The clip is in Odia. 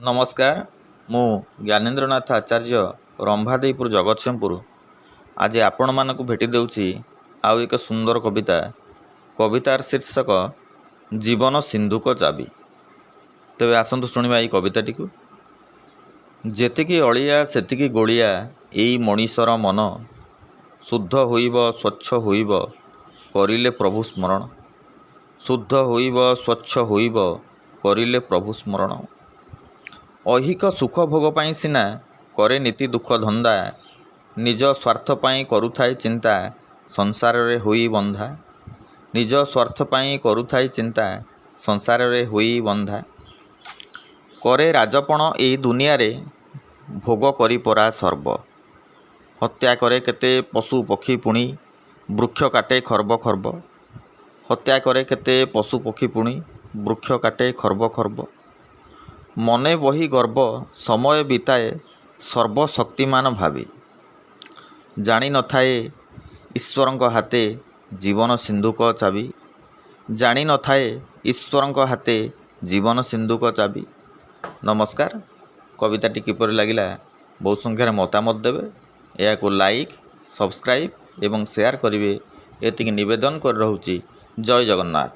ନମସ୍କାର, ମୁଁ ଜ୍ଞାନେନ୍ଦ୍ରନାଥ ଆଚାର୍ଯ୍ୟ, ରମ୍ଭାଦେଇପୁର, ଜଗତସିଂହପୁର। ଆଜି ଆପଣମାନଙ୍କୁ ଭେଟି ଦେଉଛି ଆଉ ଏକ ସୁନ୍ଦର କବିତା। କବିତାର ଶୀର୍ଷକ ଜୀବନ ସିନ୍ଧୁକ ଚାବି। ତେବେ ଆସନ୍ତୁ ଶୁଣିବା ଏଇ କବିତାଟିକୁ। ଯେତିକି ଅଳିଆ ସେତିକି ଗୋଳିଆ ଏଇ ମଣିଷର ମନ, ଶୁଦ୍ଧ ହୋଇବ ସ୍ୱଚ୍ଛ ହୋଇବ କରିଲେ ପ୍ରଭୁ ସ୍ମରଣ। ଶୁଦ୍ଧ ହୋଇବ ସ୍ୱଚ୍ଛ ହୋଇବ କରିଲେ ପ୍ରଭୁ ସ୍ମରଣ। ଐହିକ ସୁଖ ଭୋଗ ପାଇଁ ସିନା କରେ ନୀତି ଦୁଃଖ ଧନ୍ଦା, ନିଜ ସ୍ୱାର୍ଥ ପାଇଁ କରୁଥାଏ ଚିନ୍ତା ସଂସାରରେ ହୋଇ ବନ୍ଧା। ନିଜ ସ୍ୱାର୍ଥ ପାଇଁ କରୁଥାଏ ଚିନ୍ତା ସଂସାରରେ ହୋଇ ବନ୍ଧା। କରେ ରାଜପଣ ଏଇ ଦୁନିଆରେ ଭୋଗ କରି ପରା ସର୍ବ, ହତ୍ୟା କରେ କେତେ ପଶୁ ପକ୍ଷୀ ପୁଣି ବୃକ୍ଷ କାଟେ ଖର୍ବ ଖର୍ବ। ହତ୍ୟା କରେ କେତେ ପଶୁ ପକ୍ଷୀ ପୁଣି ବୃକ୍ଷ କାଟେ ଖର୍ବ ଖର୍ବ। ମନେ ବହି ଗର୍ବ ସମୟ ବିତାଏ ସର୍ବଶକ୍ତିମାନ ଭାବି, ଜାଣିନଥାଏ ଈଶ୍ୱରଙ୍କ ହାତେ ଜୀବନ ସିନ୍ଧୁକ ଚାବି। ଜାଣିନଥାଏ ଈଶ୍ୱରଙ୍କ ହାତେ ଜୀବନ ସିନ୍ଧୁକ ଚାବି। ନମସ୍କାର। କବିତାଟି କିପରି ଲାଗିଲା ବହୁ ସଂଖ୍ୟାରେ ମତାମତ ଦେବେ। ଏହାକୁ ଲାଇକ୍, ସବସ୍କ୍ରାଇବ୍ ଏବଂ ସେୟାର କରିବେ, ଏତିକି ନିବେଦନ କରି ରହୁଛି। ଜୟ ଜଗନ୍ନାଥ।